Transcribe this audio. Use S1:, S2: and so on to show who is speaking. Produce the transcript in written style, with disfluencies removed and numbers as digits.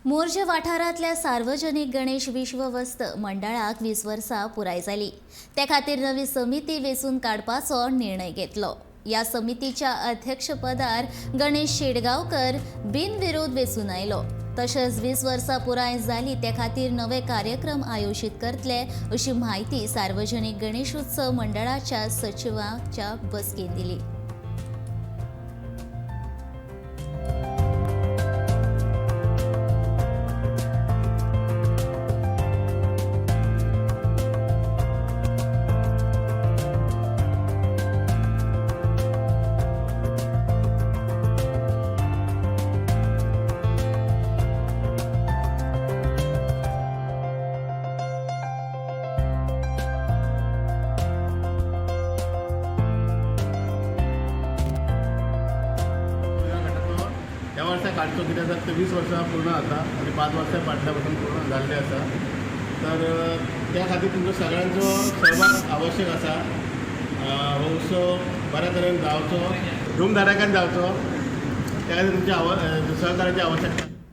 S1: मोरजे वाठारांतल्या सार्वजनिक गणेश विश्ववस्त मंडळाक 20 वर्सां पुराय जाली. ते खातीर नवी समिती वेंचून काडपाचो निर्णय घेतलो. ह्या समितीच्या अध्यक्षपदार गणेश शेडगांवकर बिनविरोध वेंचून आयलो. तशेंच 20 वर्सां पुराय जाली ते खातीर नवे कार्यक्रम आयोजीत करतले अशी म्हायती सार्वजनिक गणेशोत्सव मंडळाच्या सचिवाच्या बसकेंत दिली.
S2: ह्या वर्सा काडचो कित्याक जाल्यार ते 20 वर्सां पूर्ण जाता आनी 5 वर्सां फाटल्या पासून पूर्ण जाल्लें आसा. तर त्या खातीर तुमचो सगळ्यांचो सहभाग आवश्यक आसा. हो उत्सव बऱ्या तरेन जावचो, धुमधडाक्यान जावचो, त्या खातीर तुमच्या सहकार्याची आवश्यकता.